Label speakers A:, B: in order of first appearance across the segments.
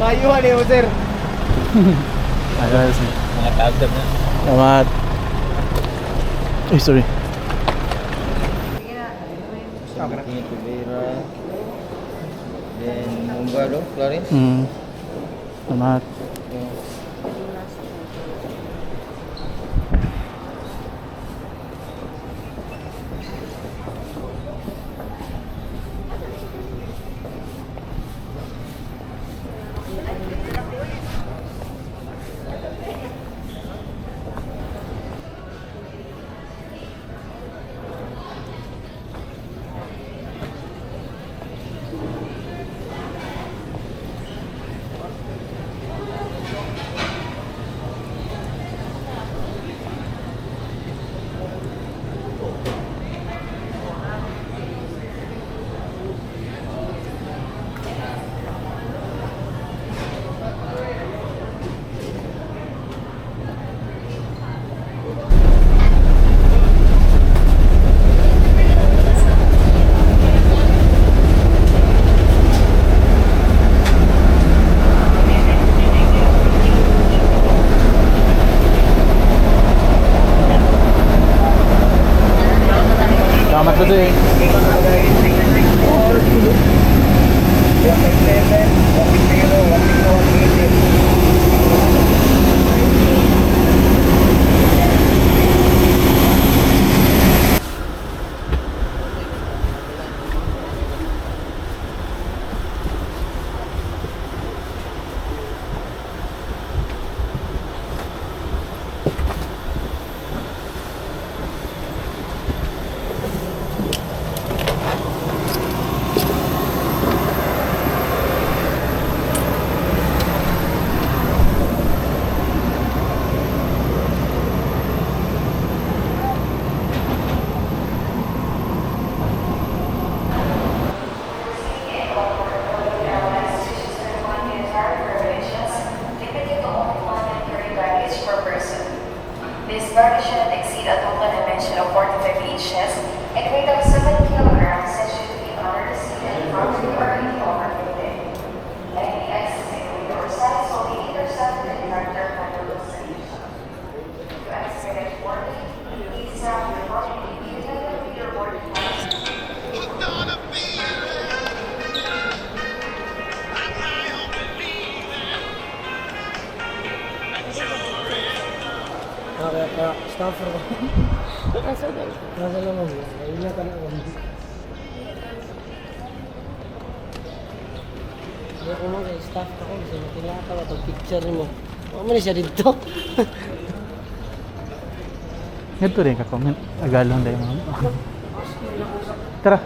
A: Maayuhan eh, sir.
B: Ayos.
C: Mga tagdab na.
B: Salamat. Ay, sorry.
C: King Tuvera. Then Mumbalo, Clarence.
B: Salamat. Salamat po eh.
D: Limited to only one hand carry baggage per person. This baggage should not exceed a total dimension of 45 inches and weight of 7 kilograms and should be under the seat and properly or in the overhead. Any excess in weight or size will be intercepted and factored for the destination. To expedite boarding, please have your boarding together with your boarding pass.
E: Hooked on a feeling. I'm high on believing that you're in.
A: Kaya kaya staffer ko. Nasa naman yun. Ay, ka na ako. Hindi ako mo kay staff ako kasi matinata ba pag picture mo. Wa man ni siya dito.
B: Ganito rin ka-comment. Agalon dahil mga. Tara.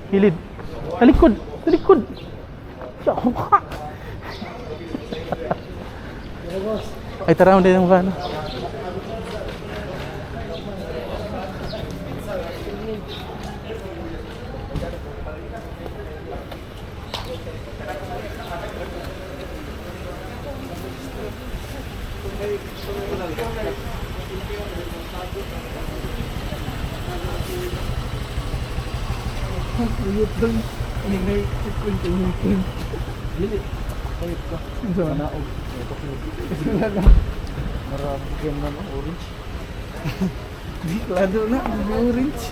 B: Hilid. Talikod. Talikod. Sa ka. Ay, tara mo din ang van.
C: Marami na no, orange.
B: Di, klaro na. Orange.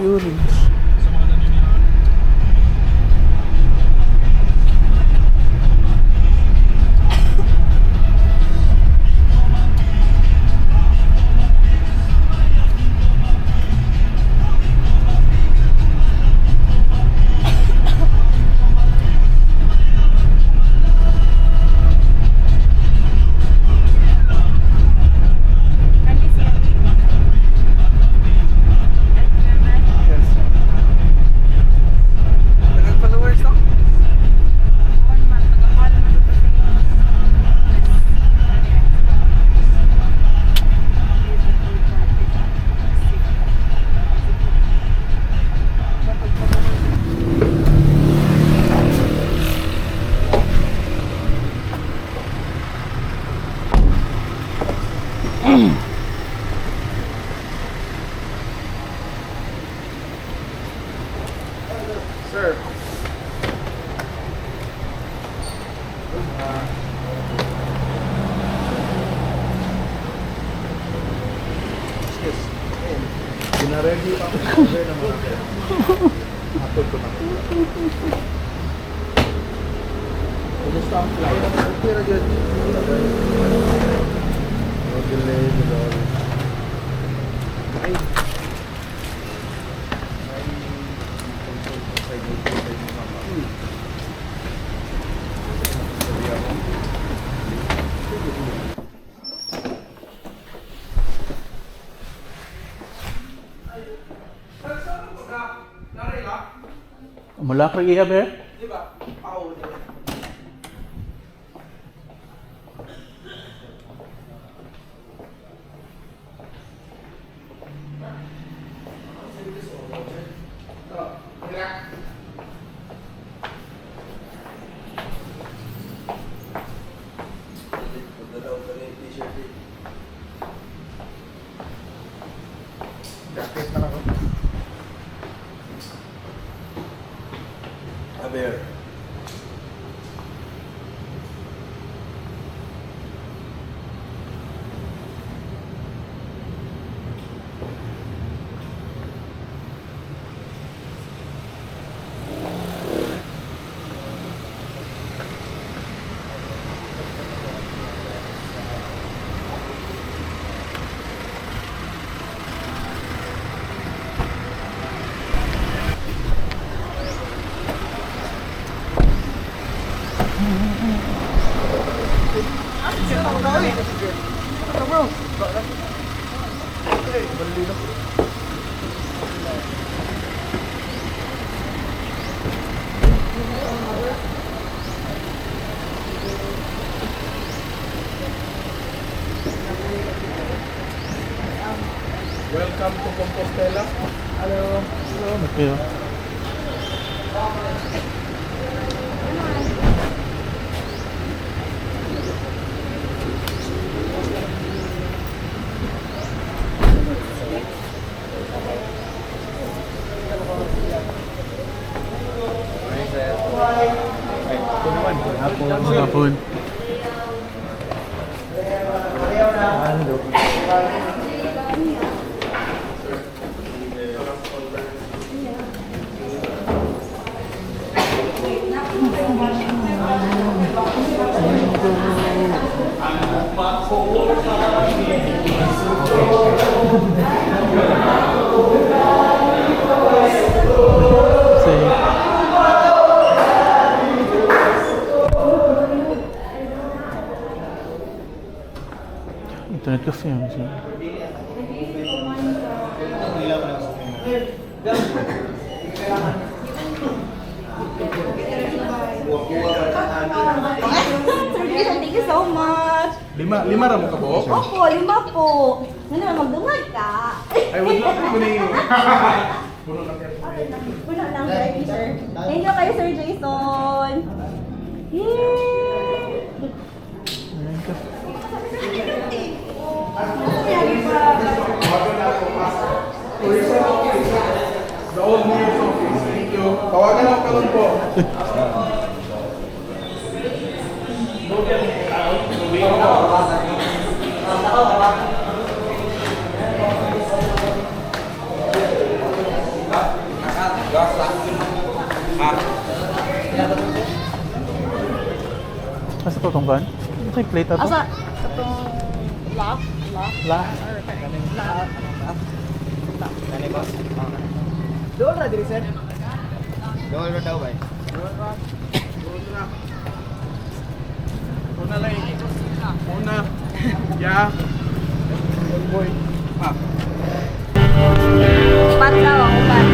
B: Orange. Yes. Tagal followers, no?
A: Sir.
F: Pina-ready pa ako. Order na mga Hatod ko na. Kumusta ang flight? Okay ra gyud. No delay, no delay. Ay. May consult sa inyo sa inyo mama. Sabi ako.
B: Mula ka iya be?
F: Jacket na lang ako. A ver. Welcome to Compostela.
B: Hello. Salamat kayo.
C: Ay, ito naman. Hapon.
B: Hapon. Say. Internet cafe yun. So.
G: Sir Jason, thank you so much.
F: Lima, lima ra mo ka buok?
G: Opo, lima po. Ano naman, magdungag ka.
F: I would love to kunin. Puno lang yan.
G: Puno lang, thank you, sir. Thank you kayo, Sir Jason. Yay!
F: The old mayor's office. Thank you. Tawagan ako karon po.
B: Asa to tong van? Ito yung plate ato?
G: Asa? Itong lock? Lock?
B: La.
C: Kani ba?
A: Doon ra diri sir.
C: Dool ra daw ba?
F: Una lang. Una. Ya. Old boy. Ah.
G: Pat daw ako, pat.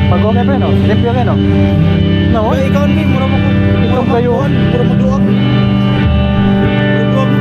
B: Pag okay pa no? Limpyo ka no? No?
C: Ikaw ni mura mo ko.
B: Ikaw kayo.
C: Mura mo duag. Duag.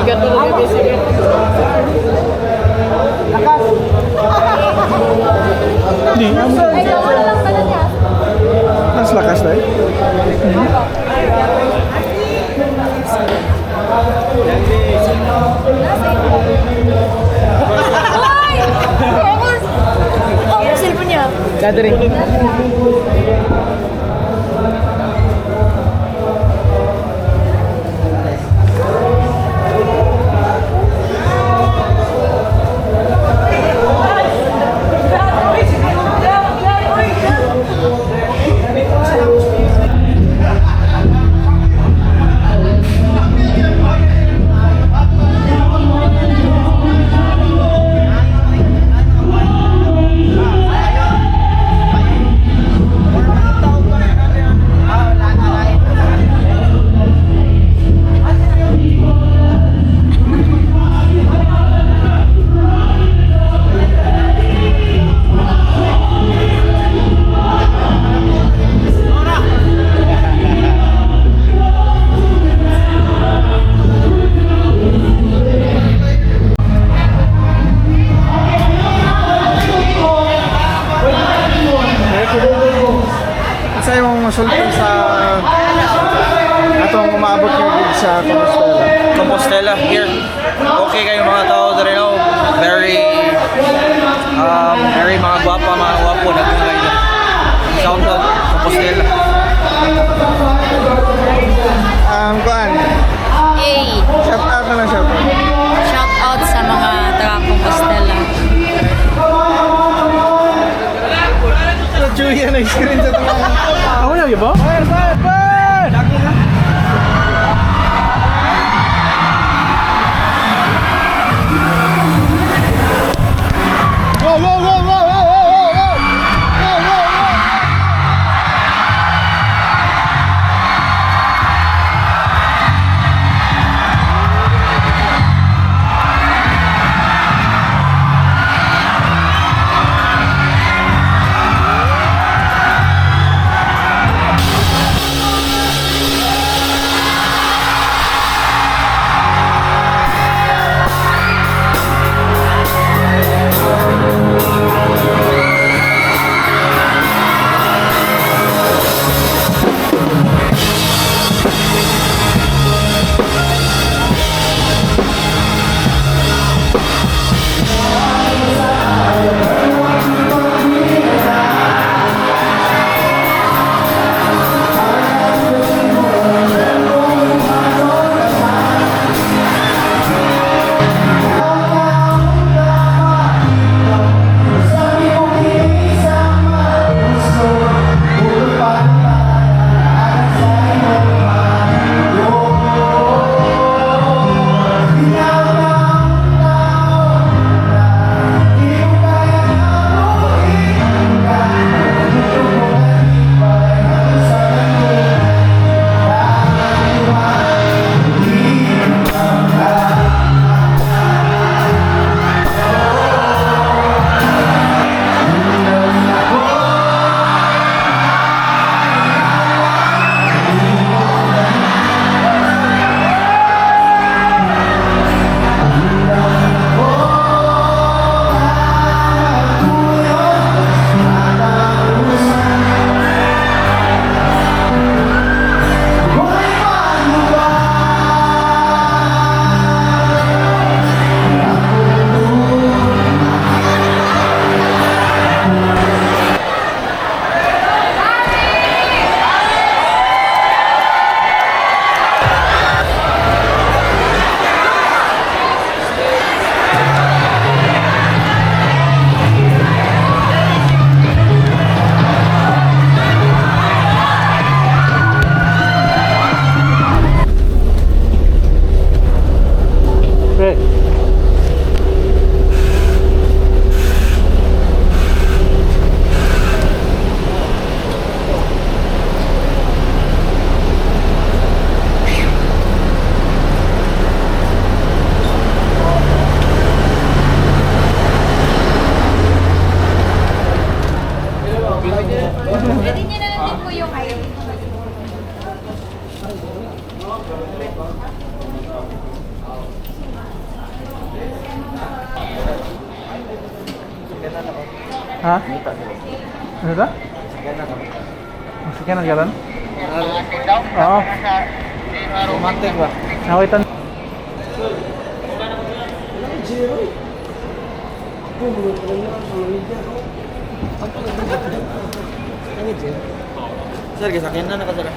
A: Ikat mo na busy.
B: Di, ang
G: Ay, ako na lang pala niya.
B: mas lakas tayo.
G: Ay! Ako! Ako yung cellphone niya.
A: Gathering.
B: Sa imong masulti sa atong umaabot nga gig sa Compostela.
F: Compostela here. Okay kayo mga tao diri no. Very mga gwapa, mga gwapo nagkong kayo. SoundCloud Compostela.
B: Kuan,
H: Hey,
B: shout out na lang, shout out.
H: Shout out sa mga taga Compostela.
B: So, Julia na screen sa itong mga. Ako na, ba? Fire, fire, fire! Whoa, whoa, whoa, whoa, whoa, whoa, whoa, whoa! Whoa, whoa, whoa! Ha?
C: Mita sila.
B: Ano ta?
C: Sakyan na kami.
B: Masakyan ang karon? Oo.
C: Romantic ba?
B: Nawitan.
F: Sir, gisakyan na ka sir.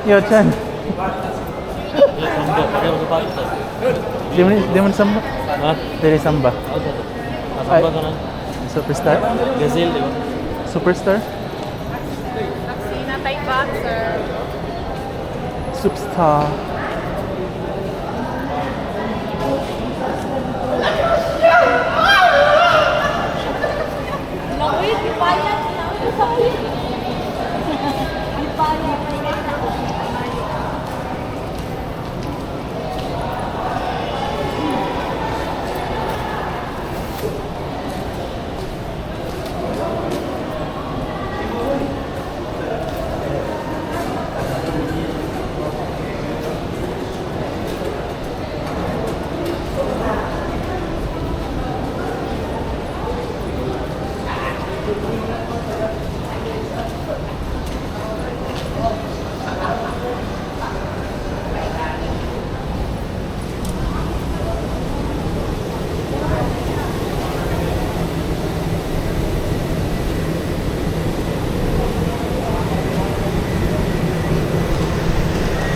B: Yo, Chan. Di man samba.
I: Ha?
B: Dili samba.
I: Samba ka na.
B: Superstar?
I: Gazelle, di ba?
B: Superstar?
H: Sinatay boxer.
B: Superstar.
H: Wait, payat.